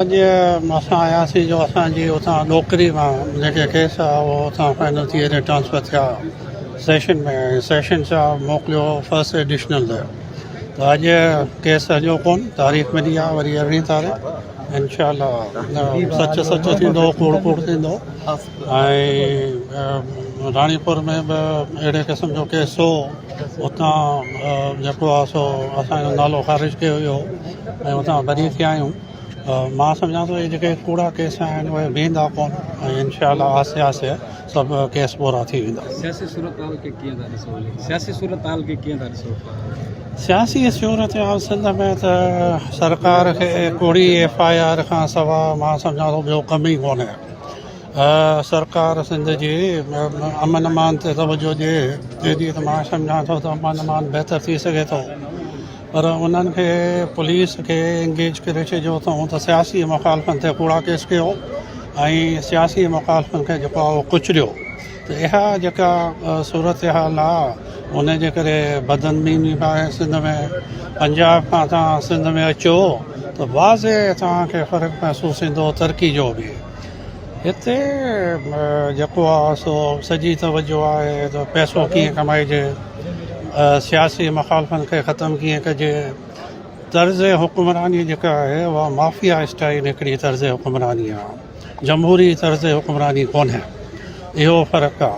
اڄ اسان آياسين جو اسان جي اتان ڏوڪري مان جيڪي ڪيس هئا اهو اتان فائنل ٿي هيڏي ٽرانسفر ٿيا سيشن ۾ ۽ سيشن صاحب موڪليو فرسٽ ايڊيشنل تي ته اڄ ڪيس هليو ڪون تاريخ ملي آ وري ارڙهين تاريخ انشاء الله سچ سچ ٿيندو ڪوڙ ڪوڙ ٿيندو ۽ راڻيپور ۾ به اهڙي قسم جو ڪيس هو اتان جيڪو آ سو اسانجو نالو خارج ڪيو ويو ۽ اتان بري ٿيا آهيون مان سمجهان ٿو اهي جيڪي ڪوڙا ڪيس آهن اهي بيهندا ڪون ۽ انشاء الله آهستي آهستي سڀ ڪيس پورا ٿي ويندا. سياسي صورتحال کي ڪيئن ٿا ڏسو؟ سياسي صورتحال کي ڪيئن ٿا ڏسو؟ سياسي صورتحال سنڌ ۾ ته سرڪار کي ڪوڙي ايف I R کان سوا مان سمجهان ٿو ٻيو ڪم ئي ڪونهي. سرڪار سنڌ جي امن امان تي توجه ڏئي ڏي ته مان سمجهان ٿو ته امن امان بهتر ٿي سگهي ٿو. پر انهن کي پوليس کي انگيج ڪري ڇڏيو اٿئون ته سياسي مخالفن تي ڪوڙا ڪيس ڪيو ۽ سياسي مخالفن کي جيڪو آهي اهو ڪچليو ته اها جيڪا صورتحال آهي ان جي ڪري بدنميني به آهي سنڌ ۾ پنجاب کان توهان سنڌ ۾ اچو ته واضح توهان کي فرق محسوس ٿيندو ترقي جو به هتي جيڪو آ سو سڄي توجه آهي ته پئسو ڪيئن ڪمائجي، سياسي مخالفن کي ختم ڪيئن ڪجي، طرز حڪمراني جيڪا آهي اها مافيا اسٽائيل هڪڙي طرز حڪمراني آ، جمهوري طرز حڪمراني ڪونهي، اهو فرق آ.